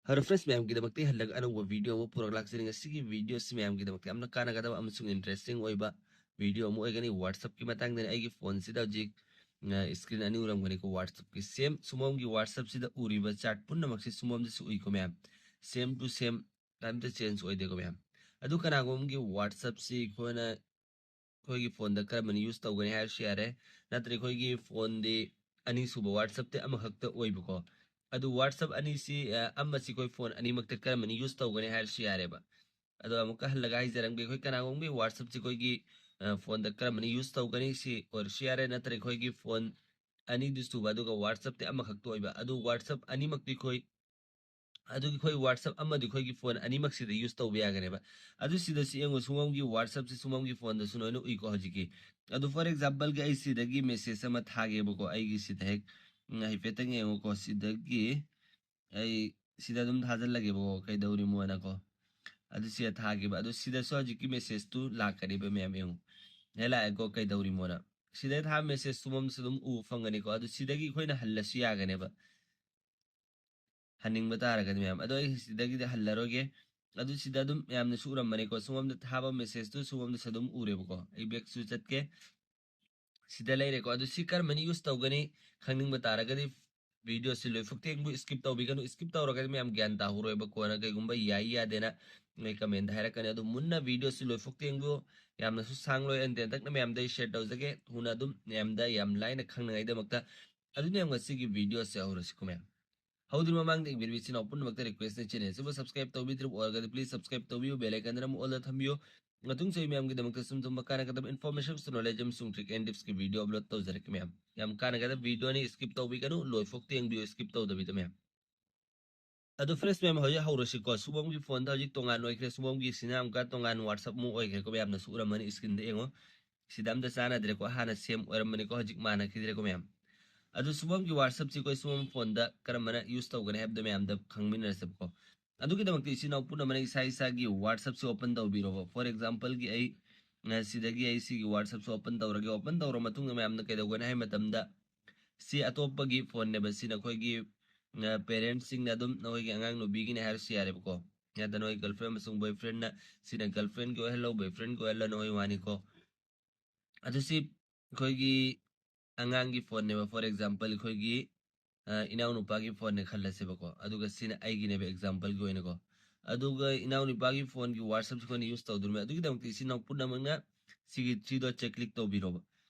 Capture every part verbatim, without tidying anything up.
Hello friends, ꯃꯌꯥꯝꯒꯤꯗꯃꯛꯇ ꯍꯜꯂꯒ ꯑꯅꯧꯕ video ꯑꯃ ꯄꯨꯔꯛꯂꯥꯛꯆꯔꯤ꯫ ꯉꯁꯤꯒꯤ video ꯑꯁꯤ ꯃꯌꯥꯝꯒꯤꯗꯃꯛꯇ ꯌꯥꯝꯅ ꯀꯥꯟꯅꯒꯗꯕ ꯑꯃꯁꯨꯡ interesting ꯑꯣꯏꯕ video ꯑꯃ ꯑꯣꯏꯒꯅꯤ꯫ WhatsApp-ꯀꯤ ꯃꯇꯥꯡꯗꯅꯤ꯫ ꯑꯩꯒꯤ phone-ꯁꯤꯗ ꯍꯧꯖꯤꯛ, ꯑ, screen ꯑꯅꯤ ꯎꯔꯝꯒꯅꯤꯀꯣ, WhatsApp-ꯀꯤ꯫ Same ꯁꯨꯃꯝꯒꯤ WhatsApp-ꯁꯤꯗ ꯎꯔꯤꯕ chart ꯄꯨꯝꯅꯃꯛꯁꯤ ꯁꯨꯃꯝꯗꯁꯨ ꯎꯏꯀꯣ ꯃꯌꯥꯝ꯫ Same to same, ꯀꯔꯤꯝꯇ change ꯑꯣꯏꯗꯦꯀꯣ ꯃꯌꯥꯝ꯫ ꯑꯗꯨ ꯀꯅꯥꯒꯨꯝꯕꯒꯤ WhatsApp-ꯁꯤ ꯑꯩꯈꯣꯏꯅ, ꯑꯩꯈꯣꯏꯒꯤ phone-ꯗ ꯀꯔꯝꯕꯅ use ꯇꯧꯒꯅꯤ ꯍꯥꯏꯔꯁꯨ ꯌꯥꯔꯦ, ꯅꯠꯇ꯭ꯔꯒ ꯑꯩꯈꯣꯏꯒꯤ phone-ꯗꯤ ꯑꯅꯤꯁꯨꯕ WhatsApp-ꯇꯤ ꯑꯃꯈꯛꯇ ꯑꯣꯏꯕꯀꯣ꯫ ꯑꯗꯨ WhatsApp ꯑꯅꯤꯁꯤ, ꯑ, ꯑꯃꯁꯤ ꯑꯩꯈꯣꯏ phone ꯑꯅꯤꯃꯛꯇ ꯀꯔꯝꯕꯅ use ꯇꯧꯒꯅꯤ ꯍꯥꯏꯔꯁꯨ ꯌꯥꯔꯦꯕ꯫ ꯑꯗꯣ ꯑꯃꯨꯛꯀ ꯍꯜꯂꯒ ꯍꯥꯏꯖꯔꯝꯒꯦ, ꯑꯩꯈꯣꯏ ꯀꯅꯥꯒꯨꯝꯕꯒꯤ WhatsApp-ꯁꯤ ꯑꯩꯈꯣꯏꯒꯤ, ꯑ, phone-ꯗ ꯀꯔꯝꯕꯅ use ꯇꯧꯒꯅꯤ ꯁꯤ ꯑꯣꯏꯔꯁꯨ ꯌꯥꯔꯦ, ꯅꯠꯇ꯭ꯔꯒ ꯑꯩꯈꯣꯏꯒꯤ phone ꯑꯅꯤꯗꯨ ꯁꯨꯕ, ꯑꯗꯨꯒ WhatsApp-ꯇꯤ ꯑꯃꯈꯛꯇ ꯑꯣꯏꯕ꯫ ꯑꯗꯨ WhatsApp ꯑꯅꯤꯃꯛꯇꯤ ꯑꯩꯈꯣꯏ, ꯑꯗꯨꯒꯤ ꯑꯩꯈꯣꯏ WhatsApp ꯑꯃꯗꯤ ꯑꯩꯈꯣꯏꯒꯤ phone ꯑꯅꯤꯃꯛꯁꯤꯗ use ꯇꯧꯕ ꯌꯥꯒꯅꯦꯕ꯫ ꯑꯗꯨ ꯁꯤꯗꯁꯨ ꯌꯦꯡꯉꯨ, ꯁꯨꯃꯝꯒꯤ WhatsApp-ꯁꯤ ꯁꯨꯃꯝꯒꯤ phone-ꯗꯁꯨ ꯂꯣꯏꯅ ꯎꯏꯀꯣ ꯍꯧꯖꯤꯛꯀꯤ꯫ ꯑꯗꯨ for example-ꯒꯤ ꯑꯩ ꯁꯤꯗꯒꯤ message ꯑꯃ ꯊꯥꯒꯦꯕꯀꯣ, ꯑꯩꯒꯤ ꯁꯤꯗ ꯍꯦꯛ, ꯎꯝ, ꯍꯥꯏꯐꯦꯠꯇꯪ ꯌꯦꯡꯉꯨꯀꯣ, ꯁꯤꯗꯒꯤ ꯑꯩ ꯁꯤꯗ ꯑꯗꯨꯝ ꯊꯥꯖꯤꯜꯂꯒꯦꯕꯀꯣ, "ꯀꯩꯗꯧꯔꯤꯃꯣꯅꯀꯣ?" ꯑꯗꯨ ꯁꯤꯗ ꯊꯥꯒꯦꯕ꯫ ꯑꯗꯨ ꯁꯤꯗꯁꯨ ꯍꯧꯖꯤꯛꯀꯤ message-ꯇꯨ ꯂꯥꯛꯀꯅꯤꯕ ꯃꯌꯥꯝ, ꯌꯦꯡꯉꯨ꯫ ꯍꯦ ꯂꯥꯛꯑꯦꯀꯣ, "ꯀꯩꯗꯧꯔꯤꯃꯣꯅ?" ꯁꯤꯗ ꯊꯥꯕ message ꯁꯨꯃꯝꯁꯨ ꯑꯗꯨꯝ ꯎꯕ ꯐꯪꯒꯅꯤꯀꯣ꯫ ꯑꯗꯨ ꯁꯤꯗꯒꯤ ꯑꯩꯈꯣꯏꯅ ꯍꯜꯂꯁꯨ ꯌꯥꯒꯅꯦꯕ, ꯍꯟꯅꯤꯡꯕ ꯇꯥꯔꯒꯗꯤ ꯃꯌꯥꯝ꯫ ꯑꯗꯣ ꯑꯩ ꯁꯤꯗꯒꯤꯗꯤ ꯍꯜꯂꯔꯣꯏꯒꯦ꯫ ꯑꯗꯨ ꯁꯤꯗ ꯑꯗꯨꯝ ꯃꯌꯥꯝꯅꯁꯨ ꯎꯔꯝꯃꯅꯤꯀꯣ, ꯁꯣꯝꯗ ꯊꯥꯕ message-ꯇꯨ ꯁꯣꯝꯗꯁꯨ ꯑꯗꯨꯝ ꯎꯔꯦꯕꯀꯣ꯫ ꯑꯩ back-ꯁꯨ ꯆꯠꯀꯦ꯫ ꯁꯤꯗ ꯂꯩꯔꯦꯀꯣ꯫ ꯑꯗꯨ ꯁꯤ ꯀꯔꯝꯕꯅ use ꯇꯧꯒꯅꯤ ꯈꯪꯅꯤꯡꯕ ꯇꯥꯔꯒꯗꯤ video-ꯁꯤ ꯂꯣꯏꯐꯥꯎ ꯌꯦꯡꯕꯤꯌꯨ, skip ꯇꯧꯕꯤꯒꯅꯨ꯫ Skip ꯇꯧꯔꯒꯗꯤ ꯃꯌꯥꯝ ꯒ꯭ꯌꯥꯟ ꯇꯥꯍꯧꯔꯣꯏꯕ, ꯀꯣꯟꯅ ꯀꯩꯒꯨꯝꯕ ꯌꯥꯏ ꯌꯥꯗꯦꯅ ꯅꯣꯏ comment ꯍꯥꯏꯔꯛꯀꯅꯤ꯫ ꯑꯗꯨ ꯃꯨꯟꯅ video-ꯁꯤ ꯂꯣꯏꯐꯥꯎ ꯌꯦꯡꯕꯤꯌꯨ꯫ ꯌꯥꯝꯅꯁꯨ ꯁꯥꯡꯂꯣꯏ, ꯑꯩꯅ ꯇꯦꯟꯇꯛꯅ ꯃꯌꯥꯝꯗ ꯑꯩ share ꯇꯧꯖꯒꯦ꯫ ꯊꯨꯅ ꯑꯗꯨꯝ ꯃꯌꯥꯝꯗ ꯌꯥꯝ ꯂꯥꯏꯅ ꯈꯪꯅꯉꯥꯏꯗꯃꯛꯇ꯫ ꯑꯗꯨꯅ ꯌꯥꯝ ꯉꯁꯤꯒꯤ video-ꯁꯦ ꯍꯧꯔꯁꯤꯀꯣ ꯃꯌꯥꯝ꯫ ꯍꯧꯗ꯭ꯔꯤꯉꯩ ꯃꯃꯥꯡꯗ ꯌꯦꯡꯕꯤꯔꯤꯕ ꯏꯆꯤꯟ ꯏꯅꯥꯎ ꯄꯨꯝꯅꯃꯛꯇ request-ꯅꯤ, channel ꯑꯁꯤꯕꯨ subscribe ꯇꯧꯕꯤꯗ꯭ꯔꯤꯕ ꯑꯣꯏꯔꯒꯗꯤ please subscribe ꯇꯧꯕꯤꯌꯨ, bell icon-ꯗꯅ ꯑꯃꯨꯛ all-ꯗ ꯊꯝꯕꯤꯌꯨ꯫ ꯃꯇꯨꯡꯁꯨ ꯑꯩ ꯃꯌꯥꯝꯒꯤꯗꯃꯛꯇ ꯁꯨꯝ ꯊꯨꯝꯕ ꯀꯥꯟꯅꯒꯗꯕ information, knowledge ꯑꯃꯁꯨꯡ trick and tips-ꯀꯤ video upload ꯇꯧꯖꯔꯛꯀꯦ ꯃꯌꯥꯝ꯫ ꯌꯥꯝ ꯀꯥꯟꯅꯒꯗꯕ video-ꯅꯤ, skip ꯇꯧꯕꯤꯒꯅꯨ, ꯂꯣꯏꯐꯥꯎ ꯌꯦꯡꯕꯤꯌꯨ skip ꯇꯧꯗꯕꯤꯗ ꯃꯌꯥꯝ꯫ ꯑꯗꯣ friends ꯃꯌꯥꯝ, ꯍꯧꯖꯤꯛ ꯍꯧꯔꯁꯤꯀꯣ꯫ ꯁꯨꯕꯝꯒꯤ phone-ꯗ ꯍꯧꯖꯤꯛ ꯇꯣꯉꯥꯟ ꯑꯣꯏꯈ꯭ꯔꯦ, ꯁꯨꯕꯝꯒꯤ ꯁꯤꯅ ꯑꯃꯨꯛꯀ ꯇꯣꯉꯥꯟ WhatsApp ꯑꯃꯨꯛ ꯑꯣꯏꯈ꯭ꯔꯦꯀꯣ, ꯃꯌꯥꯝꯅꯁꯨ ꯎꯔꯝꯃꯅꯤ screen-ꯗ ꯌꯦꯡꯉꯣ꯫ ꯁꯤꯗ ꯑꯝꯇ ꯆꯥꯟꯅꯗ꯭ꯔꯦꯀꯣ, ꯍꯥꯟꯅ same ꯑꯣꯏꯔꯝꯕꯅꯤꯀꯣ, ꯍꯧꯖꯤꯛ ꯃꯥꯟꯅꯈꯤꯗ꯭ꯔꯦꯀꯣ ꯃꯌꯥꯝ꯫ ꯑꯗꯨ ꯁꯨꯕꯝꯒꯤ WhatsApp-ꯁꯤ ꯑꯩꯈꯣꯏ ꯁꯨꯕꯝ phone-ꯗ ꯀꯔꯝꯕꯅ use ꯇꯧꯒꯅꯤ ꯍꯥꯏꯕꯗꯣ ꯃꯌꯥꯝꯗ ꯈꯪꯃꯤꯟꯅꯔꯁꯦꯕꯀꯣ꯫ ꯑꯗꯨꯒꯤꯗꯃꯛꯇ ꯏꯆꯤꯟ ꯏꯅꯥꯎ ꯄꯨꯝꯅꯃꯛꯅ ꯏꯁꯥ ꯏꯁꯥꯒꯤ WhatsApp-ꯁꯤ open ꯇꯧꯕꯤꯔꯣꯕ꯫ For example-ꯒꯤ ꯑꯩ, ꯑ, ꯁꯤꯗꯒꯤ ꯑꯩ ꯁꯤꯒꯤ WhatsApp-ꯁꯤ open ꯇꯧꯔꯒꯦ꯫ Open ꯇꯧꯔ ꯃꯇꯨꯡꯗ ꯃꯌꯥꯝꯅ ꯀꯩꯗꯧꯒꯅꯤ ꯍꯥꯏꯕ ꯃꯇꯝꯗ ꯁꯤ ꯑꯇꯣꯞꯄꯒꯤ phone-ꯅꯦꯕ, ꯁꯤꯅ ꯑꯩꯈꯣꯏꯒꯤ ꯄꯦꯔꯦꯟꯁꯁꯤꯡꯅ ꯑꯗꯨꯝ ꯅꯈꯣꯏꯒꯤ ꯑꯉꯥꯡ ꯅꯨꯄꯤꯒꯤꯅꯦ ꯍꯥꯏꯔꯁꯨ ꯌꯥꯔꯦꯕꯀꯣ꯫ ꯌꯥꯗ ꯅꯈꯣꯏ ꯒꯔꯜꯐ꯭ꯔꯦꯟ ꯑꯃꯁꯨꯡ ꯕꯣꯏꯐ꯭ꯔꯦꯟꯅ, ꯁꯤꯅ ꯒꯔꯜꯐ꯭ꯔꯦꯟꯒꯤ ꯑꯣꯏꯍꯜꯂꯣ, ꯕꯣꯏꯐ꯭ꯔꯦꯟꯒꯤ ꯑꯣꯏꯍꯜꯂꯣ, ꯅꯈꯣꯏ ꯋꯥꯅꯤꯀꯣ꯫ ꯑꯗꯨ ꯁꯤ ꯑꯩꯈꯣꯏꯒꯤ ꯑꯉꯥꯡꯒꯤ ꯐꯣꯟꯅꯦꯕ꯫ ꯐꯣꯔ ꯑꯦꯛꯖꯥꯝꯄꯜ, ꯑꯩꯈꯣꯏꯒꯤ ꯑ, ꯏꯅꯥꯎꯅꯨꯄꯥꯒꯤ ꯐꯣꯟꯅꯦ ꯈꯜꯂꯁꯦꯕꯀꯣ꯫ ꯑꯗꯨꯒ ꯁꯤꯅ ꯑꯩꯒꯤꯅꯦꯕ, ꯑꯦꯛꯖꯥꯝꯄꯜꯒꯤ ꯑꯣꯏꯅꯀꯣ꯫ ꯑꯗꯨꯒ ꯏꯅꯥꯎꯅꯨꯄꯥꯒꯤ ꯐꯣꯟꯒꯤ ꯋꯥꯠꯁꯑꯞꯁꯦ ꯑꯩꯈꯣꯏꯅ ꯌꯨꯁ ꯇꯧꯗꯣꯔꯤꯕꯅꯤ꯫ ꯑꯗꯨꯒꯤꯗꯃꯛꯇ ꯏꯆꯤꯟ ꯏꯅꯥꯎ ꯄꯨꯝꯅꯃꯛꯅ ꯁꯤꯒꯤ ꯊ꯭ꯔꯤ ꯗꯣꯠꯁꯦ ꯀ꯭ꯂꯤꯛ ꯇꯧꯕꯤꯔꯣꯕ꯫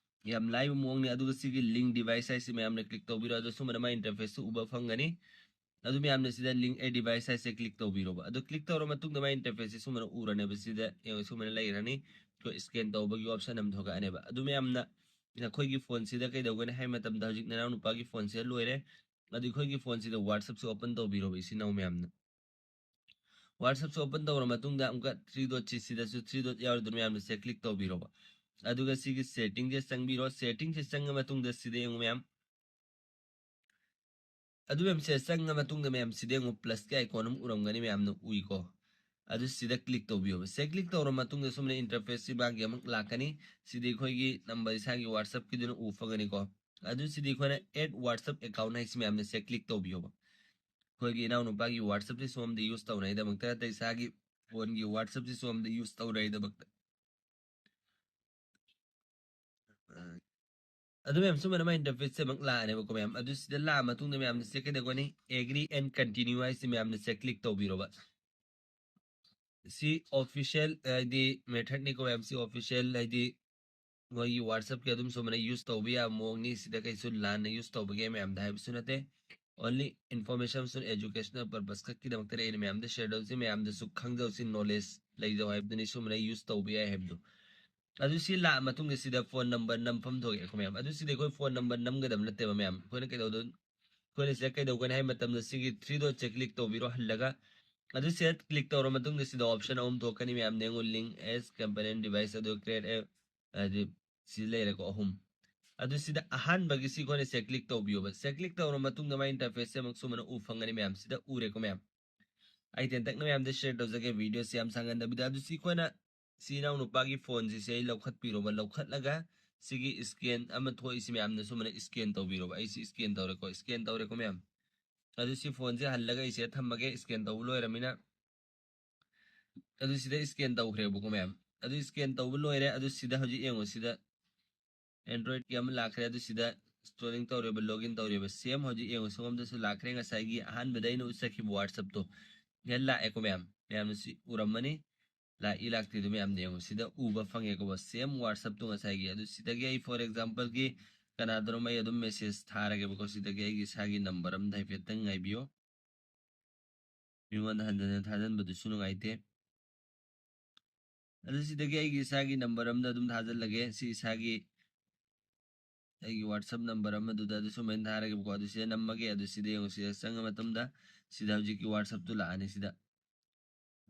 ꯌꯥꯝ ꯂꯥꯏꯕ ꯃꯑꯣꯡꯅꯤ꯫ ꯑꯗꯨꯒ ꯁꯤꯒꯤ ꯂꯤꯡ ꯗꯤꯚꯥꯏꯁ ꯍꯥꯏꯁꯤ ꯃꯌꯥꯝꯅ ꯀ꯭ꯂꯤꯛ ꯇꯧꯕꯤꯔꯣ꯫ ꯑꯗꯣ ꯁꯨꯝꯕꯅ ꯃꯥꯏ ꯏꯟꯇꯔꯐꯦꯁꯁꯨ ꯎꯕ ꯐꯪꯒꯅꯤ꯫ ꯑꯗꯨ ꯃꯌꯥꯝꯅ ꯁꯤꯗ ꯂꯤꯡ ꯑꯦ ꯗꯤꯚꯥꯏꯁ ꯍꯥꯏꯁꯦ ꯀ꯭ꯂꯤꯛ ꯇꯧꯕꯤꯔꯣꯕ꯫ ꯑꯗꯨ ꯀ꯭ꯂꯤꯛ ꯇꯧꯔ ꯃꯇꯨꯡꯗ ꯃꯥꯏ ꯏꯟꯇꯔꯐꯦꯁꯁꯦ ꯁꯨꯃꯥꯏꯅ ꯎꯔꯅꯦꯕ꯫ ꯁꯤꯗ ꯌꯦꯡꯉꯣ, ꯁꯨꯃꯥꯏꯅ ꯂꯩꯔꯅꯤ꯫ ꯑꯩꯈꯣꯏ ꯁ꯭ꯀꯦꯟ ꯇꯧꯕꯒꯤ ꯑꯣꯞꯁꯟ ꯑꯃ ꯊꯣꯛꯂꯛꯑꯅꯦꯕ꯫ ꯑꯗꯨ ꯃꯌꯥꯝꯅ ꯅꯈꯣꯏꯒꯤ ꯐꯣꯟꯁꯤꯗ ꯀꯩꯗꯧꯒꯅꯤ ꯍꯥꯏ ꯃꯇꯝꯗ, ꯍꯧꯖꯤꯛ ꯅꯅꯥꯎ ꯅꯨꯄꯥꯒꯤ ꯐꯣꯟꯁꯤꯗ ꯂꯣꯏꯔꯦ꯫ ꯑꯗꯨ ꯑꯩꯈꯣꯏꯒꯤ ꯐꯣꯟꯁꯤꯗ ꯋꯥꯠꯁꯑꯞꯁꯦ ꯑꯣꯄꯟ ꯇꯧꯕꯤꯔꯣꯕ, ꯏꯆꯤꯟ ꯏꯅꯥꯎ ꯃꯌꯥꯝꯅ꯫ ꯋꯥꯠꯁꯑꯞꯁꯦ ꯑꯣꯄꯟ ꯇꯧꯔ ꯃꯇꯨꯡꯗ ꯑꯃꯨꯛꯀ ꯊ꯭ꯔꯤ ꯗꯣꯠꯁꯤ, ꯁꯤꯗꯁꯨ ꯊ꯭ꯔꯤ ꯗꯣꯠ ꯌꯥꯎꯔꯤꯗꯨꯅ ꯃꯌꯥꯝꯅ ꯁꯦ ꯀ꯭ꯂꯤꯛ ꯇꯧꯕꯤꯔꯣꯕ꯫ ꯑꯗꯨꯒ ꯁꯤꯒꯤ ꯁꯦꯇꯤꯡꯁꯦ ꯆꯪꯕꯤꯔꯣ꯫ ꯁꯦꯇꯤꯡꯁꯦ ꯆꯪꯉ ꯃꯇꯨꯡꯗ ꯁꯤꯗ ꯌꯦꯡꯉꯨ ꯃꯌꯥꯝ꯫ ꯑꯗꯨ ꯃꯌꯥꯝꯁꯦ ꯆꯪꯉ ꯃꯇꯨꯡꯗ ꯃꯌꯥꯝ ꯁꯤꯗ ꯌꯦꯡꯉꯨ, ꯄ꯭ꯂꯁꯀꯤ ꯑꯥꯏꯀꯣꯟ ꯑꯃ ꯎꯔꯝꯒꯅꯤ, ꯃꯌꯥꯝꯅ ꯎꯏꯀꯣ꯫ ꯑꯗꯨ ꯁꯤꯗ ꯀ꯭ꯂꯤꯛ ꯇꯧꯕꯤꯌꯣꯕ꯫ ꯁꯤꯗ ꯀ꯭ꯂꯤꯛ ꯇꯧꯔ ꯃꯇꯨꯡꯗ ꯁꯨꯃꯥꯏꯅ ꯏꯟꯇꯔꯐꯦꯁꯁꯤ ꯃꯥꯒꯤ ꯑꯃꯨꯛ ꯂꯥꯛꯀꯅꯤ꯫ ꯁꯤꯗꯤ ꯑꯩꯈꯣꯏꯒꯤ ꯅꯝꯕꯔ, ꯏꯁꯥꯒꯤ ꯋꯥꯠꯁꯑꯞꯀꯤꯗꯨꯅ ꯎ ꯐꯪꯒꯅꯤꯀꯣ꯫ ꯑꯗꯨ ꯁꯤꯗꯤ ꯑꯩꯈꯣꯏꯅ ꯑꯦꯗ ꯋꯥꯠꯁꯑꯞ ꯑꯦꯀꯥꯎꯟ ꯍꯥꯏꯁꯤ ꯃꯌꯥꯝꯅ ꯁꯤꯗ ꯀ꯭ꯂꯤꯛ ꯇꯧꯕꯤꯌꯣꯕ꯫ ꯑꯩꯈꯣꯏꯒꯤ ꯏꯅꯥꯎꯅꯨꯄꯥꯒꯤ ꯋꯥꯠꯁꯑꯞꯁꯤ ꯁꯣꯝꯗ ꯌꯨꯁ ꯇꯧꯅꯉꯥꯏꯗꯃꯛꯇ ꯅꯠꯇ꯭ꯔ ꯏꯁꯥꯒꯤ ꯐꯣꯟꯒꯤ ꯋꯥꯠꯁꯑꯞꯁꯤ ꯁꯣꯝꯗ ꯌꯨꯁ ꯇꯧꯅꯉꯥꯏꯗꯃꯛꯇ꯫ ꯑꯗꯨ ꯃꯌꯥꯝ ꯁꯨꯃꯥꯏꯅ ꯃꯥꯏ ꯏꯟꯇꯔꯐꯦꯁꯁꯦ ꯑꯃꯨꯛ ꯂꯥꯛꯑꯅꯦꯕꯀꯣ ꯃꯌꯥꯝ꯫ ꯑꯗꯨ ꯁꯤꯗ ꯂꯥꯛꯑ ꯃꯇꯨꯡꯗ ꯃꯌꯥꯝꯅ ꯁꯤ ꯀꯩꯗꯧꯒꯅꯤ? Agree and continue ꯍꯥꯏꯁꯤ ꯃꯌꯥꯝꯅ ꯁꯦ ꯀ꯭ꯂꯤꯛ ꯇꯧꯕꯤꯔꯣꯕ꯫ ꯁꯤ ꯑꯣꯐꯤꯁꯤꯌꯦꯜ ꯍꯥꯏꯗꯤ ꯃꯦꯊꯠꯅꯤꯀꯣ ꯃꯌꯥꯝ꯫ ꯁꯤ ꯑꯣꯐꯤꯁꯤꯌꯦꯜ ꯍꯥꯏꯗꯤ ꯃꯣꯏꯒꯤ ꯋꯥꯠꯁꯑꯞꯀꯤ ꯑꯗꯨꯝ ꯁꯨꯃꯥꯏꯅ ꯌꯨꯁ ꯇꯧꯕ ꯌꯥꯕ ꯃꯑꯣꯡꯅꯤ꯫ ꯁꯤꯗ ꯀꯩꯁꯨ ꯂꯥꯟꯅ ꯌꯨꯁ ꯇꯧꯕꯒꯤ ꯃꯌꯥꯝꯗ ꯍꯥꯏꯕꯁꯨ ꯅꯠꯇꯦ꯫ Only information ꯑꯃꯁꯨꯡ educational purpose ꯈꯛꯀꯤꯗꯃꯛꯇꯅꯤ ꯑꯩꯅ ꯃꯌꯥꯝꯗ ꯁꯤꯌꯔ ꯇꯧꯁꯤ꯫ ꯃꯌꯥꯝꯗꯁꯨ ꯈꯪꯖꯧꯁꯤ, ꯅꯣꯂꯦꯖ ꯂꯩꯖꯧ ꯍꯥꯏꯕꯗꯨꯅꯤ ꯁꯨꯃꯥꯏꯅ ꯌꯨꯁ ꯇꯧꯕ ꯌꯥꯏ ꯍꯥꯏꯕꯗꯣ꯫ ꯑꯗꯨ ꯁꯤ ꯂꯥꯛꯑ ꯃꯇꯨꯡꯗ ꯁꯤꯗ ꯐꯣꯟ ꯅꯝꯕꯔ ꯅꯝꯐꯝ ꯊꯣꯛꯑꯦꯀꯣ ꯃꯌꯥꯝ꯫ ꯑꯗꯨ ꯁꯤꯗ ꯑꯩꯈꯣꯏ ꯐꯣꯟ ꯅꯝꯕꯔ ꯅꯝꯒꯗꯕ ꯅꯠꯇꯦꯕ ꯃꯌꯥꯝ꯫ ꯑꯩꯈꯣꯏꯅ ꯀꯩꯗꯧꯗꯣꯏ-, ꯑꯩꯈꯣꯏꯅ ꯁꯤꯗ ꯀꯩꯗꯧꯒꯅꯤ ꯍꯥꯏ ꯃꯇꯝꯗ ꯁꯤꯒꯤ ꯊ꯭ꯔꯤ ꯗꯣꯠꯁꯦ ꯀ꯭ꯂꯤꯛ ꯇꯧꯕꯤꯔꯣ ꯍꯜꯂꯒ꯫ ꯑꯗꯨ ꯁꯤꯗ ꯀ꯭ꯂꯤꯛ ꯇꯧꯔ ꯃꯇꯨꯡꯗ ꯁꯤꯗ ꯑꯣꯞꯁꯟ ꯑꯍꯨꯝ ꯊꯣꯛꯀꯅꯤ ꯃꯌꯥꯝ꯫ ꯌꯦꯡꯉꯨ, link as companion device, ꯑꯗꯨ create a, ꯍꯥꯏꯗꯤ ꯁꯤ ꯂꯩꯔꯦꯀꯣ, ꯑꯍꯨꯝ꯫ ꯑꯗꯨ ꯁꯤꯗ ꯑꯍꯥꯟꯕꯒꯤ ꯁꯤ ꯑꯩꯈꯣꯏꯅ ꯁꯦ ꯀ꯭ꯂꯤꯛ ꯇꯧꯕꯤꯌꯣꯕ꯫ ꯁꯦ ꯀ꯭ꯂꯤꯛ ꯇꯧꯔ ꯃꯇꯨꯡꯗ ꯃꯥꯏ ꯏꯟꯇꯔꯐꯦꯁꯁꯦ ꯑꯃꯨꯛ ꯁꯨꯃꯥꯏꯅ ꯎ ꯐꯪꯒꯅꯤ ꯃꯌꯥꯝ꯫ ꯁꯤꯗ ꯎꯔꯦꯀꯣ ꯃꯌꯥꯝ꯫ ꯑꯩ ꯇꯦꯟꯇꯛꯅ ꯃꯌꯥꯝꯗ ꯁꯤꯌꯔ ꯇꯧꯖꯒꯦ, ꯚꯤꯗꯤꯑꯣꯁꯤ ꯌꯥꯝ ꯁꯥꯡꯍꯟꯗꯕꯤꯗ꯫ ꯑꯗꯨ ꯁꯤ ꯑꯩꯈꯣꯏꯅ ꯁꯤ ꯏꯅꯥꯎ ꯅꯨꯄꯥꯒꯤ ꯐꯣꯟꯁꯤꯁꯦ ꯑꯩ ꯂꯧꯈꯠꯄꯤꯔꯣꯕ꯫ ꯂꯧꯈꯠꯂꯒ ꯁꯤꯒꯤ ꯁ꯭ꯀꯦꯟ ꯑꯃ ꯊꯣꯛꯏꯁꯤ ꯃꯌꯥꯝꯅ ꯁꯨꯃꯥꯏꯅ ꯁ꯭ꯀꯦꯟ ꯇꯧꯕꯤꯔꯣꯕ꯫ ꯑꯩ ꯁꯤ ꯁ꯭ꯀꯦꯟ ꯇꯧꯔꯦꯀꯣ, ꯁ꯭ꯀꯦꯟ ꯇꯧꯔꯦꯀꯣ ꯃꯌꯥꯝ꯫ ꯑꯗꯨ ꯁꯤ ꯐꯣꯟꯁꯦ ꯍꯜꯂꯒ ꯑꯩꯁꯦ ꯊꯝꯃꯒꯦ, ꯁ꯭ꯀꯦꯟ ꯇꯧꯕ ꯂꯣꯏꯔꯃꯤꯅ꯫ ꯑꯗꯨ ꯁꯤꯗ ꯁ꯭ꯀꯦꯟ ꯇꯧꯈ꯭ꯔꯦꯕꯀꯣ ꯃꯌꯥꯝ꯫ ꯑꯗꯨ ꯁ꯭ꯀꯦꯟ ꯇꯧꯕ ꯂꯣꯏꯔꯦ꯫ ꯑꯗꯨ ꯁꯤꯗ ꯍꯧꯖꯤꯛ ꯌꯦꯡꯉꯣ, ꯁꯤꯗ ꯑꯦꯟꯗ꯭ꯔꯣꯏꯗꯀꯤ ꯑꯃ ꯂꯥꯛꯈ꯭ꯔꯦ꯫ ꯑꯗꯨ ꯁꯤꯗ ꯏꯟꯁꯇꯣꯂꯤꯡ ꯇꯧꯔꯦꯕ, ꯂꯣꯒꯏꯟ ꯇꯧꯔꯦꯕ꯫ ꯁꯦꯝ ꯍꯧꯖꯤꯛ ꯌꯦꯡꯉꯣ, ꯁꯣꯝꯗꯁꯨ ꯂꯥꯛꯈ꯭ꯔꯦ꯫ ꯉꯁꯥꯏꯒꯤ ꯑꯍꯥꯟꯕꯗ ꯑꯩꯅ ꯎꯠꯆꯈꯤꯕ ꯋꯥꯠꯁꯑꯞꯇꯣ ꯁꯤꯗ ꯂꯥꯛꯑꯦꯀꯣ ꯃꯌꯥꯝ꯫ ꯃꯌꯥꯝꯅ ꯁꯤ ꯎꯔꯝꯃꯅꯤ꯫ ꯂꯥꯛꯏ ꯂꯥꯛꯇꯦꯗꯣ ꯃꯌꯥꯝꯅ ꯌꯦꯡꯉꯣ꯫ ꯁꯤꯗ ꯎꯕ ꯐꯪꯉꯦꯀꯣ, ꯁꯦꯝ ꯋꯥꯠꯁꯑꯞꯇꯣ ꯉꯁꯥꯏꯒꯤ꯫ ꯑꯗꯨ ꯁꯤꯗꯒꯤ ꯑꯩ, ꯐꯣꯔ ꯑꯦꯛꯖꯥꯝꯄꯜꯒꯤ, ꯀꯅꯥꯗꯅꯣꯝ ꯑꯩ ꯑꯗꯨꯝ ꯃꯦꯁꯦꯖ ꯊꯥꯔꯒꯦꯕꯀꯣ꯫ ꯁꯤꯗꯒꯤ ꯑꯩꯒꯤ ꯏꯁꯥꯒꯤ ꯅꯝꯕꯔ ꯑꯝꯗ ꯍꯥꯏꯐꯦꯠꯇꯪ ꯉꯥꯏꯕꯤꯌꯣ꯫ ꯃꯤꯉꯣꯟꯗ ꯍꯟꯖꯟꯅ ꯊꯥꯖꯟꯕꯗꯨꯁꯨ ꯅꯨꯡꯉꯥꯏꯇꯦ꯫ ꯑꯗꯨ ꯁꯤꯗꯒꯤ ꯑꯩꯒꯤ ꯏꯁꯥꯒꯤ ꯅꯝꯕꯔ ꯑꯝꯗ ꯑꯗꯨꯝ ꯊꯥꯖꯜꯂꯒꯦ꯫ ꯁꯤ ꯏꯁꯥꯒꯤ, ꯑꯩꯒꯤ ꯋꯥꯠꯁꯑꯞ ꯅꯝꯕꯔ ꯑꯃꯗꯨꯗ ꯑꯗꯨ ꯁꯨꯃꯥꯏꯅ ꯊꯥꯔꯒꯦꯕꯀꯣ꯫ ꯑꯗꯨ ꯁꯤꯗ ꯅꯝꯃꯒꯦ꯫ ꯑꯗꯨ ꯁꯤꯗ ꯌꯦꯡꯉꯣ, ꯁꯤꯗ ꯆꯪꯉ ꯃꯇꯝꯗ ꯁꯤꯗ ꯍꯧꯖꯤꯛꯀꯤ ꯋꯥꯠꯁꯑꯞꯇꯨ ꯂꯥꯛꯑꯅꯤ꯫ ꯁꯤꯗ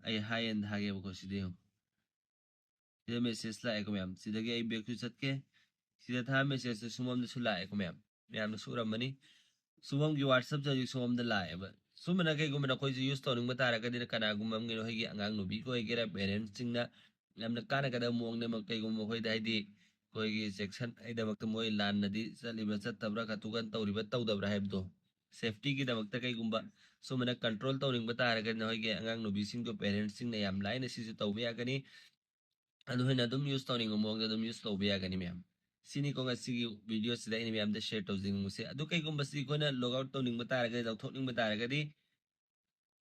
ꯑꯩ ꯍꯥꯏ ꯑꯦꯟ ꯊꯥꯒꯦꯕꯀꯣ꯫ ꯁꯤꯗ ꯌꯦꯡꯉꯣ, ꯁꯤꯗ ꯃꯦꯁꯦꯖ ꯂꯥꯛꯑꯦꯀꯣ ꯃꯌꯥꯝ꯫ ꯁꯤꯗꯒꯤ ꯑꯩ ꯕꯦꯛꯁꯨ ꯆꯠꯀꯦ꯫ ꯁꯤꯗ ꯊꯥ ꯃꯦꯁꯦꯖꯇ ꯁꯨꯃꯝꯗꯁꯨ ꯂꯥꯛꯑꯦꯀꯣ ꯃꯌꯥꯝ꯫ ꯃꯌꯥꯝꯅꯁꯨ ꯎꯔꯝꯃꯅꯤ꯫ ꯁꯨꯃꯝꯒꯤ ꯋꯥꯠꯁꯑꯞꯁꯦ ꯍꯧꯖꯤꯛ ꯁꯣꯝꯗ ꯂꯥꯛꯑꯦꯕ꯫ ꯁꯨꯝꯕꯅ ꯀꯩꯒꯨꯝꯕ ꯅꯈꯣꯏꯁꯨ ꯌꯨꯁ ꯇꯧꯅꯤꯡꯕ ꯇꯥꯔꯒꯗꯤ, ꯀꯅꯥꯒꯨꯝꯕ ꯑꯃꯒꯤ ꯅꯈꯣꯏꯒꯤ ꯑꯉꯥꯡ ꯅꯨꯕꯤꯒꯤ ꯑꯣꯏꯒꯦꯔꯥ, ꯄꯦꯔꯦꯟꯁꯁꯤꯡꯅ ꯌꯥꯝꯅ ꯀꯥꯟꯅꯒꯗꯕ ꯃꯑꯣꯡꯗ, ꯀꯩꯒꯨꯝꯕ ꯃꯈꯣꯏꯗ ꯍꯥꯏꯗꯤ ꯑꯩꯈꯣꯏꯒꯤ ꯆꯦꯛꯁꯟ ꯍꯥꯏꯗꯃꯛꯇ ꯃꯣꯏ ꯂꯥꯟꯅꯗꯤ ꯆꯠꯂꯤꯕ꯭ꯔꯥ ꯆꯠꯇꯕ꯭ꯔꯥ, ꯈꯥꯇꯨ ꯀꯥꯟ ꯇꯧꯔꯤꯕ꯭ꯔꯥ ꯇꯧꯗꯕ꯭ꯔꯥ ꯍꯥꯏꯕꯗꯣ, ꯁꯦꯐꯇꯤꯒꯤꯗꯃꯛꯇ ꯀꯩꯒꯨꯝꯕ ꯁꯨꯝꯕꯅ ꯀꯟꯇ꯭ꯔꯣꯜ ꯇꯧꯅꯤꯡꯕ ꯇꯥꯔꯒꯗꯤ, ꯅꯈꯣꯏꯒꯤ ꯑꯉꯥꯡ ꯅꯨꯕꯤꯁꯤꯡꯗꯣ ꯄꯦꯔꯦꯟꯁꯁꯤꯡꯅ ꯌꯥꯝ ꯂꯥꯏꯅ ꯁꯤꯁꯨ ꯇꯧꯕ ꯌꯥꯒꯅꯤ꯫ ꯑꯗꯨ ꯍꯦꯟꯅ ꯑꯗꯨꯝ ꯌꯨꯁ ꯇꯧꯅꯤꯡꯕ ꯃꯑꯣꯡꯗ ꯑꯗꯨꯝ ꯌꯨꯁ ꯇꯧꯕ ꯌꯥꯒꯅꯤ ꯃꯌꯥꯝ꯫ ꯁꯤꯅꯤꯀꯣ ꯉꯁꯤꯒꯤ ꯚꯤꯗꯤꯑꯣꯁꯤꯗ ꯑꯩꯅ ꯃꯌꯥꯝꯗ ꯁꯤꯌꯔ ꯇꯧꯖꯅꯤꯡꯕꯁꯦ꯫ ꯑꯗꯨ ꯀꯩꯒꯨꯝꯕ ꯁꯤ ꯑꯩꯈꯣꯏꯅ ꯂꯣꯒ ꯑꯥꯎꯠ ꯇꯧꯅꯤꯡꯕ ꯇꯥꯔꯒꯗꯤ, ꯂꯧꯊꯣꯛꯅꯤꯡꯕ ꯇꯥꯔꯒꯗꯤ,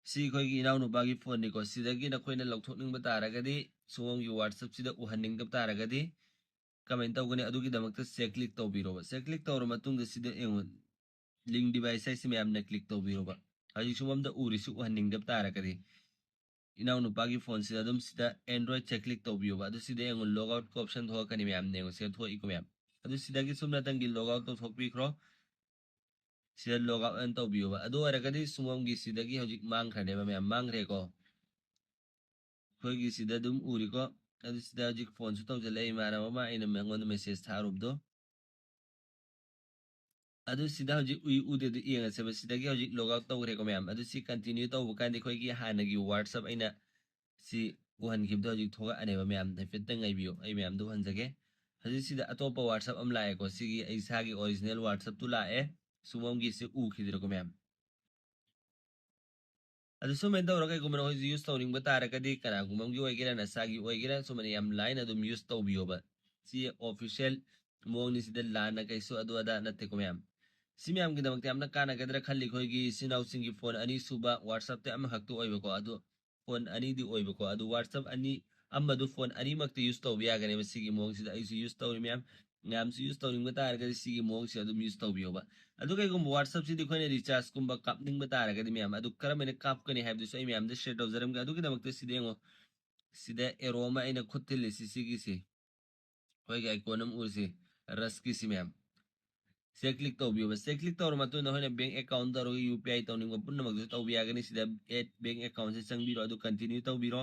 ꯁꯤ ꯑꯩꯈꯣꯏꯒꯤ ꯏꯅꯥꯎꯅꯨꯄꯥꯒꯤ ꯐꯣꯟꯅꯤꯀꯣ꯫ ꯁꯤꯗꯒꯤ ꯅꯈꯣꯏꯅ ꯂꯧꯊꯣꯛꯅꯤꯡꯕ ꯇꯥꯔꯒꯗꯤ, ꯁꯣꯝꯒꯤ ꯋꯥꯠꯁꯑꯞꯁꯤꯗ ꯎꯍꯟꯅꯤꯡꯗꯕ ꯇꯥꯔꯒꯗꯤ ꯀꯃꯥꯏꯅ ꯇꯧꯒꯅꯤ? ꯑꯗꯨꯒꯤꯗꯃꯛꯇ ꯁꯦ ꯀ꯭ꯂꯤꯛ ꯇꯧꯕꯤꯔꯣꯕ꯫ ꯁꯦ ꯀ꯭ꯂꯤꯛ ꯇꯧꯔ ꯃꯇꯨꯡꯗ ꯁꯤꯗ ꯌꯦꯡꯉꯣ, ꯂꯤꯡ ꯗꯤꯚꯥꯏꯁ ꯍꯥꯏꯁꯤ ꯃꯌꯥꯝꯅ ꯀ꯭ꯂꯤꯛ ꯇꯧꯕꯤꯔꯣꯕ꯫ ꯍꯧꯖꯤꯛ ꯁꯣꯝꯗ ꯎꯔꯤꯁꯤ ꯎꯍꯟꯅꯤꯡꯗꯕ ꯇꯥꯔꯒꯗꯤ, ꯏꯅꯥꯎꯅꯨꯄꯥꯒꯤ ꯐꯣꯟꯁꯤꯗ ꯑꯗꯨꯝ ꯁꯤꯗ ꯑꯦꯟꯗ꯭ꯔꯣꯏꯗꯁꯦ ꯀ꯭ꯂꯤꯛ ꯇꯧꯕꯤꯌꯣꯕ꯫ ꯑꯗꯨ ꯁꯤꯗ ꯌꯦꯡꯉꯣ, ꯂꯣꯒ ꯑꯥꯎꯠ ꯑꯣꯞꯁꯟ ꯊꯣꯛꯂꯛꯀꯅꯤ ꯃꯌꯥꯝ, ꯌꯦꯡꯉꯣ, ꯁꯤꯗ ꯊꯣꯛꯏꯀꯣ ꯃꯌꯥꯝ꯫ ꯑꯗꯨ ꯁꯤꯗꯒꯤ ꯁꯨꯞꯅꯇꯪꯒꯤ ꯂꯣꯒ ꯑꯥꯎꯠ ꯇꯧꯊꯣꯛꯄꯤꯈ꯭ꯔꯣ꯫ ꯁꯤꯗ ꯂꯣꯒ ꯑꯥꯎꯠ ꯑꯅ ꯇꯧꯕꯤꯌꯣꯕ꯫ ꯑꯗꯨ ꯑꯣꯏꯔꯒꯗꯤ ꯁꯨꯃꯝꯒꯤ ꯁꯤꯗꯒꯤ ꯍꯧꯖꯤꯛ ꯃꯥꯡꯈ꯭ꯔꯅꯦꯕ ꯃꯌꯥꯝ, ꯃꯥꯡꯈ꯭ꯔꯦꯀꯣ꯫ ꯑꯩꯈꯣꯏꯒꯤ ꯁꯤꯗ ꯑꯗꯨꯝ ꯎꯔꯤꯀꯣ꯫ ꯑꯗꯨ ꯁꯤꯗ ꯍꯧꯖꯤꯛ ꯐꯣꯟꯁꯨ ꯇꯧꯁꯤꯜꯂꯛꯑꯦ ꯏꯃꯥꯟꯅꯕ ꯑꯃ, ꯑꯩꯅ ꯃꯉꯣꯟꯗ ꯃꯦꯁꯦꯖ ꯊꯥꯔꯨꯕꯗꯣ꯫ ꯑꯗꯨ ꯁꯤꯗ ꯍꯧꯖꯤꯛ ꯎꯏ ꯎꯗꯦ ꯑꯗꯨ ꯌꯦꯡꯉꯁꯦꯕ꯫ ꯁꯤꯗꯒꯤ ꯍꯧꯖꯤꯛ ꯂꯣꯒ ꯑꯥꯎꯠ ꯇꯧꯈ꯭ꯔꯦꯀꯣ ꯃꯌꯥꯝ꯫ ꯑꯗꯨ ꯁꯤ ꯀꯟꯇꯤꯅ꯭ꯌꯨ ꯇꯧꯕ ꯀꯥꯟꯗ ꯑꯩꯈꯣꯏꯒꯤ ꯍꯥꯟꯅꯒꯤ ꯋꯥꯠꯁꯑꯞ ꯑꯩꯅ ꯁꯤ ꯎꯍꯟꯈꯤꯕꯗꯣ ꯍꯧꯖꯤꯛ ꯊꯣꯛꯂꯛꯑꯅꯦꯕ ꯃꯌꯥꯝ꯫ ꯍꯥꯏꯐꯦꯠꯇꯪ ꯉꯥꯏꯕꯤꯌꯨ, ꯑꯩ ꯃꯌꯥꯝꯗ ꯎꯍꯟꯖꯒꯦ꯫ ꯍꯧꯖꯤꯛ ꯁꯤꯗ ꯑꯇꯣꯞꯄ ꯋꯥꯠꯁꯑꯞ ꯑꯃ ꯂꯥꯛꯑꯦꯀꯣ꯫ ꯁꯤꯒꯤ ꯑꯩ ꯏꯁꯥꯒꯤ ꯑꯣꯔꯤꯖꯤꯅꯦꯜ ꯋꯥꯠꯁꯑꯞꯇꯨ ꯂꯥꯛꯑꯦ꯫ ꯁꯨꯃꯝꯒꯤ ꯁꯤ ꯎꯈꯤꯗ꯭ꯔꯦꯀꯣ ꯃꯌꯥꯝ꯫ ꯑꯗꯨ ꯁꯨꯃꯥꯏꯅ ꯇꯧꯔꯒ ꯀꯩꯒꯨꯝꯕ ꯅꯈꯣꯏꯁꯨ ꯌꯨꯁ ꯇꯧꯅꯤꯡꯕ ꯇꯥꯔꯒꯗꯤ, ꯀꯅꯥꯒꯨꯝꯕ ꯑꯃꯒꯤ ꯑꯣꯏꯒꯦꯔꯥ, ꯅꯁꯥꯒꯤ ꯑꯣꯏꯒꯦꯔꯥ, ꯁꯨꯃꯥꯏꯅ ꯌꯥꯝ ꯂꯥꯏꯅ ꯑꯗꯨꯝ ꯌꯨꯁ ꯇꯧꯕꯤꯌꯣꯕ꯫ ꯁꯤ ꯑꯣꯐꯤꯁꯤꯌꯦꯜ ꯃꯑꯣꯡꯅꯤ, ꯁꯤꯗ ꯂꯥꯟꯅ ꯀꯩꯁꯨ ꯑꯗꯨ ꯑꯗꯥ ꯅꯠꯇꯦꯀꯣ ꯃꯌꯥꯝ꯫ ꯁꯤ ꯃꯌꯥꯝꯒꯤꯗꯃꯛꯇ ꯌꯥꯝꯅ ꯀꯥꯟꯅꯒꯗ꯭ꯔꯥ ꯈꯜꯂꯤ, ꯑꯩꯈꯣꯏꯒꯤ ꯏꯆꯤꯟ ꯏꯅꯥꯎꯁꯤꯡꯒꯤ ꯐꯣꯟ ꯑꯅꯤ ꯁꯨꯕ, WhatsApp-ꯇ ꯑꯃꯈꯛꯇ ꯑꯣꯏꯕꯀꯣ, ꯑꯗꯨ ꯐꯣꯟ ꯑꯅꯤꯗꯤ ꯑꯣꯏꯕꯀꯣ, ꯑꯗꯨ WhatsApp ꯑꯅꯤ ꯑꯃꯗꯨ ꯐꯣꯟ ꯑꯅꯤꯃꯛꯇ ꯌꯨꯁ ꯇꯧꯕ ꯌꯥꯒꯅꯦꯕ꯫ ꯁꯤꯒꯤ ꯃꯑꯣꯡꯁꯤꯗ ꯑꯩꯁꯨ ꯌꯨꯁ ꯇꯧꯔꯤ ꯃꯌꯥꯝ, ꯃꯌꯥꯝꯁꯨ ꯌꯨꯁ ꯇꯧꯅꯤꯡꯕ ꯇꯥꯔꯒꯗꯤ ꯁꯤꯒꯤ ꯃꯑꯣꯡꯁꯤ ꯑꯗꯨꯝ ꯌꯨꯁ ꯇꯧꯕꯤꯌꯣꯕ꯫ ꯑꯗꯨ ꯀꯩꯒꯨꯝꯕ WhatsApp-ꯁꯤꯗꯤ ꯑꯩꯈꯣꯏꯅ ꯔꯤꯆꯥꯔꯖꯀꯨꯝꯕ ꯀꯥꯞꯅꯤꯡꯕ ꯇꯥꯔꯒꯗꯤ ꯃꯌꯥꯝ, ꯑꯗꯨ ꯀꯔꯝꯍꯥꯏꯅ ꯀꯥꯞꯀꯅꯤ ꯍꯥꯏꯕꯗꯨꯁꯨ ꯑꯩ ꯃꯌꯥꯝꯗ ꯁꯤꯌꯔ ꯇꯧꯖꯔꯝꯒꯦ꯫ ꯑꯗꯨꯒꯤꯗꯃꯛꯇ ꯁꯤꯗ ꯌꯦꯡꯉꯣ, ꯁꯤꯗ ꯑꯦꯔꯣ ꯑꯃ ꯑꯩꯅ ꯈꯨꯠ ꯊꯤꯜꯂꯤꯁꯤ, ꯁꯤꯒꯤꯁꯤ ꯑꯩꯈꯣꯏꯒꯤ ꯑꯥꯏꯀꯣꯟ ꯑꯃ ꯎꯔꯤꯁꯤ, ꯔꯁꯀꯤꯁꯤ ꯃꯌꯥꯝ꯫ ꯁꯤꯗ ꯀ꯭ꯂꯤꯛ ꯇꯧꯕꯤꯌꯣꯕ꯫ ꯁꯤꯗ ꯀ꯭ꯂꯤꯛ ꯇꯧꯔ ꯃꯇꯨꯡꯗ ꯑꯩꯈꯣꯏꯅ ꯕꯦꯡꯛ ꯑꯦꯀꯥꯎꯟ ꯇꯧꯔꯒ ꯌꯨ ꯄꯤ ꯑꯥꯏ ꯇꯧꯅꯤꯡꯕ ꯄꯨꯝꯅꯃꯛꯁꯨ ꯇꯧꯕ ꯌꯥꯒꯅꯤ꯫ ꯁꯤꯗ ꯑꯦꯗ ꯕꯦꯡꯛ ꯑꯦꯀꯥꯎꯟꯁꯦ ꯆꯪꯕꯤꯔꯣ, ꯑꯗꯨ ꯀꯟꯇꯤꯅ꯭ꯌꯨ ꯇꯧꯕꯤꯔꯣ꯫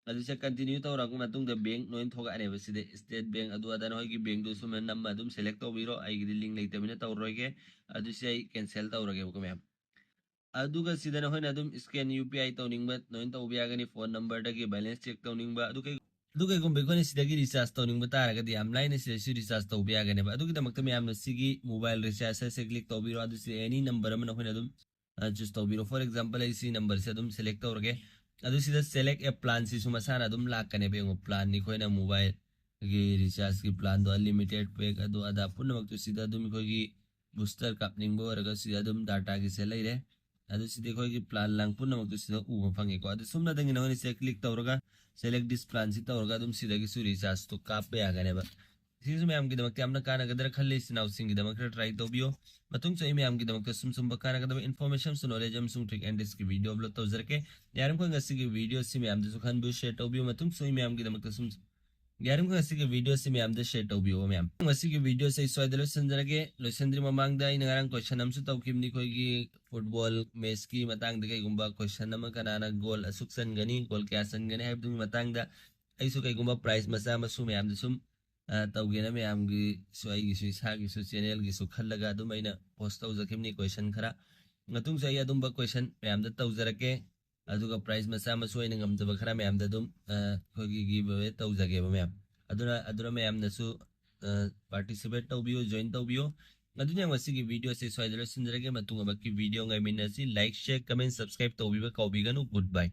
ꯑꯗꯨ ꯁꯤꯗ ꯀꯟꯇꯤꯅ꯭ꯌꯨ ꯇꯧꯔꯕ ꯃꯇꯨꯡꯗ ꯕꯦꯡꯛ ꯂꯣꯏꯅ ꯊꯣꯛꯂꯛꯑꯅꯦꯕ꯫ ꯁꯤꯗ ꯏꯁꯇꯦꯠ ꯕꯦꯡꯛ ꯑꯗꯨ ꯑꯗꯥ ꯅꯈꯣꯏꯒꯤ ꯕꯦꯡꯛꯇꯨ ꯁꯨꯝ ꯅꯝꯃ ꯑꯗꯨꯝ ꯁꯦꯂꯦꯛ ꯇꯧꯕꯤꯔꯣ꯫ ꯑꯩꯒꯤꯗꯤ ꯂꯤꯡ ꯂꯩꯇꯕꯅꯤꯅ ꯇꯧꯔꯔꯣꯏꯒꯦ꯫ ꯑꯗꯨ ꯁꯤ ꯑꯩ ꯀꯦꯟꯁꯦꯜ ꯇꯧꯔꯒꯦꯕꯀꯣ ꯃꯌꯥꯝ꯫ ꯑꯗꯨꯒ ꯁꯤꯗ ꯅꯈꯣꯏꯅ ꯑꯗꯨꯝ ꯁ꯭ꯀꯦꯟ ꯌꯨ ꯄꯤ ꯑꯥꯏ ꯇꯧꯅꯤꯡꯕ ꯂꯣꯏꯅ ꯇꯧꯕ ꯌꯥꯒꯅꯤ꯫ ꯐꯣꯟ ꯅꯝꯕꯔꯗꯒꯤ ꯕꯦꯂꯦꯟꯁ ꯆꯦꯛ ꯇꯧꯅꯤꯡꯕ, ꯑꯗꯨ ꯀꯩ-, ꯑꯗꯨ ꯀꯩꯒꯨꯝꯕ ꯑꯩꯈꯣꯏꯅ ꯁꯤꯗꯒꯤ ꯔꯤꯆꯥꯔꯖ ꯇꯧꯅꯤꯡꯕ ꯇꯥꯔꯒꯗꯤ ꯌꯥꯝ ꯂꯥꯏꯅ ꯁꯤꯗꯁꯨ ꯔꯤꯆꯥꯔꯖ ꯇꯧꯕ ꯌꯥꯒꯅꯦꯕ꯫ ꯑꯗꯨꯒꯤꯗꯃꯛꯇ ꯃꯌꯥꯝꯅ ꯁꯤꯒꯤ ꯃꯣꯕꯥꯏꯜ ꯔꯤꯆꯥꯔꯖ ꯑꯁꯦ ꯀ꯭ꯂꯤꯛ ꯇꯧꯕꯤꯔꯣ꯫ ꯑꯗꯨ ꯁꯤꯗ ꯑꯦꯅꯤ ꯅꯝꯕꯔ ꯑꯃ ꯅꯈꯣꯏꯅ ꯑꯗꯨꯝ ꯆꯨꯁ ꯇꯧꯕꯤꯔꯣ꯫ ꯐꯣꯔ ꯑꯦꯛꯖꯥꯝꯄꯜ, ꯑꯩ ꯁꯤ ꯅꯝꯕꯔꯁꯦ ꯑꯗꯨꯝ ꯁꯦꯂꯦꯛ ꯇꯧꯔꯒꯦ꯫ ꯑꯗꯨ ꯁꯤꯗ ꯁꯦꯂꯦꯛ ꯑꯦ ꯄ꯭ꯂꯥꯟꯁꯤꯁꯨ ꯃꯁꯥꯅ ꯑꯗꯨꯝ ꯂꯥꯛꯀꯅꯦꯕ꯫ ꯌꯦꯡꯉꯣ, ꯄ꯭ꯂꯥꯟꯅꯤ ꯑꯩꯈꯣꯏꯅ ꯃꯣꯕꯥꯏꯜꯒꯤ ꯔꯤꯆꯥꯔꯖꯀꯤ ꯄ꯭ꯂꯥꯟꯗꯣ, ꯑꯟꯂꯤꯃꯤꯇꯦꯠ ꯄꯦꯛ ꯑꯗꯨ ꯑꯗꯥ ꯄꯨꯝꯅꯃꯛꯇꯨ ꯁꯤꯗ ꯑꯗꯨꯝ ꯑꯩꯈꯣꯏꯒꯤ ꯕꯨꯁꯇꯔ ꯀꯥꯞꯅꯤꯡꯕ ꯑꯣꯏꯔꯒꯁꯨ ꯁꯤꯗ ꯑꯗꯨꯝ ꯗꯥꯇꯥꯒꯤꯁꯦ ꯂꯩꯔꯦ꯫ ꯑꯗꯨ ꯁꯤꯗꯤ ꯑꯩꯈꯣꯏꯒꯤ ꯄ꯭ꯂꯥꯟ ꯂꯥꯡ ꯄꯨꯝꯅꯃꯛꯇꯨ ꯁꯤꯗ ꯎꯕ ꯐꯪꯉꯦꯀꯣ꯫ ꯑꯗꯨ ꯁꯨꯝꯅꯗꯒꯤ ꯅꯈꯣꯏꯅ ꯁꯤꯗ ꯀ꯭ꯂꯤꯛ ꯇꯧꯔꯒ ꯁꯦꯂꯦꯛ ꯗꯤꯁ ꯄ꯭ꯂꯥꯟꯁꯤ ꯇꯧꯔꯒ ꯑꯗꯨꯝ ꯁꯤꯗꯒꯤꯁꯨ ꯔꯤꯆꯥꯔꯖꯇꯨ ꯀꯥꯞꯄ ꯌꯥꯒꯅꯦꯕ꯫ ꯁꯤꯁꯨ ꯃꯌꯥꯝꯒꯤꯗꯃꯛꯇ ꯌꯥꯝꯅ ꯀꯥꯟꯅꯒꯗ꯭ꯔꯥ ꯈꯜꯂꯤ꯫ ꯏꯆꯤꯟ ꯏꯅꯥꯎꯁꯤꯡꯒꯤꯗꯃꯛꯇ ꯇ꯭ꯔꯥꯏ ꯇꯧꯕꯤꯌꯨ꯫ ꯃꯇꯨꯡꯁꯨ ꯑꯩ ꯃꯌꯥꯝꯒꯤꯗꯃꯛꯇ ꯁꯨꯝ ꯁꯨꯝꯕ ꯀꯥꯟꯅꯒꯗꯕ ꯏꯟꯐꯣꯔꯃꯦꯁꯟ ꯑꯃꯁꯨꯡ ꯅꯣꯂꯦꯖ ꯑꯃꯁꯨꯡ ꯇ꯭ꯔꯤꯛ ꯑꯦꯟ ꯇ꯭ꯔꯤꯛꯁꯀꯤ ꯚꯤꯗꯤꯑꯣ ꯑꯞꯂꯣꯗ ꯇꯧꯖꯔꯛꯀꯦ꯫ ꯌꯥꯔꯤꯃꯈꯩ ꯉꯁꯤꯒꯤ ꯚꯤꯗꯤꯑꯣꯁꯤ ꯃꯌꯥꯝꯗꯁꯨ ꯈꯟꯕꯤꯌꯨ, ꯁꯤꯌꯔ ꯇꯧꯕꯤꯌꯨ꯫ ꯃꯇꯨꯡꯁꯨ ꯑꯩ ꯃꯌꯥꯝꯒꯤꯗꯃꯛꯇ ꯁꯨꯝ ꯌꯥꯔꯤꯃꯈꯩ ꯉꯁꯤꯒꯤ ꯚꯤꯗꯤꯑꯣꯁꯤ ꯃꯌꯥꯝꯗ ꯁꯤꯌꯔ ꯇꯧꯕꯤꯌꯣ ꯃꯌꯥꯝ꯫ ꯉꯁꯤꯒꯤ ꯚꯤꯗꯤꯑꯣꯁꯦ ꯑꯩ ꯁ꯭ꯋꯥꯏꯗ ꯂꯣꯏꯁꯤꯟꯖꯔꯒꯦ꯫ ꯂꯣꯏꯁꯤꯟꯗ꯭ꯔꯤ ꯃꯃꯥꯡꯗ ꯑꯩꯅ ꯉꯔꯥꯡ ꯀꯣꯏꯁꯟ ꯑꯃꯁꯨ ꯇꯧꯈꯤꯕꯅꯤ, ꯑꯩꯈꯣꯏꯒꯤ ꯐꯨꯠꯕꯣꯜ ꯃꯦꯠꯁꯀꯤ ꯃꯇꯥꯡꯗ ꯀꯩꯒꯨꯝꯕ ꯀꯣꯏꯁꯟ ꯑꯃ, ꯀꯅꯥꯅ ꯒꯣꯜ ꯑꯁꯨꯛ ꯆꯟꯒꯅꯤ, ꯒꯣꯜ ꯀꯌꯥ ꯆꯟꯒꯅꯤ ꯍꯥꯏꯕꯗꯨꯒꯤ ꯃꯇꯥꯡꯗ ꯑꯩꯁꯨ ꯀꯩꯒꯨꯝꯕ ꯄ꯭ꯔꯥꯏꯖ ꯃꯆꯥ ꯃꯁꯨ ꯃꯌꯥꯝꯗ ꯁꯨꯝ, ꯑ, ꯇꯧꯒꯦꯅ ꯃꯌꯥꯝꯒꯤꯁꯨ, ꯑꯩꯒꯤꯁꯨ, ꯏꯁꯥꯒꯤꯁꯨ ꯆꯦꯅꯦꯜꯒꯤꯁꯨ ꯈꯜꯂꯒ ꯑꯗꯨꯝ ꯑꯩꯅ ꯄꯣꯁ ꯇꯧꯖꯈꯤꯕꯅꯤ ꯀꯣꯏꯁꯟ ꯈꯔ꯫ ꯃꯇꯨꯡꯁꯨ ꯑꯩ ꯑꯗꯨꯝꯕ ꯀꯣꯏꯁꯟ ꯃꯌꯥꯝꯗ ꯇꯧꯖꯔꯛꯀꯦ꯫ ꯑꯗꯨꯒ ꯄ꯭ꯔꯥꯏꯖ ꯃꯆꯥ ꯃꯁꯨ ꯑꯩꯅ ꯉꯝꯖꯕ ꯈꯔ ꯃꯌꯥꯝꯗ ꯑꯗꯨꯝ, ꯑ, ꯑꯩꯈꯣꯏꯒꯤ ꯒꯤꯚ ꯑꯋꯦ ꯇꯧꯖꯒꯦꯕ ꯃꯌꯥꯝ꯫ ꯑꯗꯨꯅ, ꯑꯗꯨꯅ ꯃꯌꯥꯝꯅꯁꯨ, ꯑ, ꯄꯥꯔꯇꯤꯁꯤꯄꯦꯠ ꯇꯧꯕꯤꯌꯨ, ꯖꯣꯏꯟ ꯇꯧꯕꯤꯌꯨ꯫ ꯑꯗꯨꯅ ꯉꯁꯤꯒꯤ video ꯑꯁꯤ ꯁ꯭ꯋꯥꯏꯗ ꯂꯣꯏꯁꯤꯟꯖꯔꯒꯦ꯫ ꯃꯇꯨꯡ ꯑꯃꯛꯀꯤ video ꯉꯥꯏꯃꯤꯟꯅꯁꯤ꯫ Like, share, comment, subscribe ꯇꯧꯕꯤꯕ ꯀꯥꯎꯕꯤꯒꯅꯨ꯫ Good bye꯫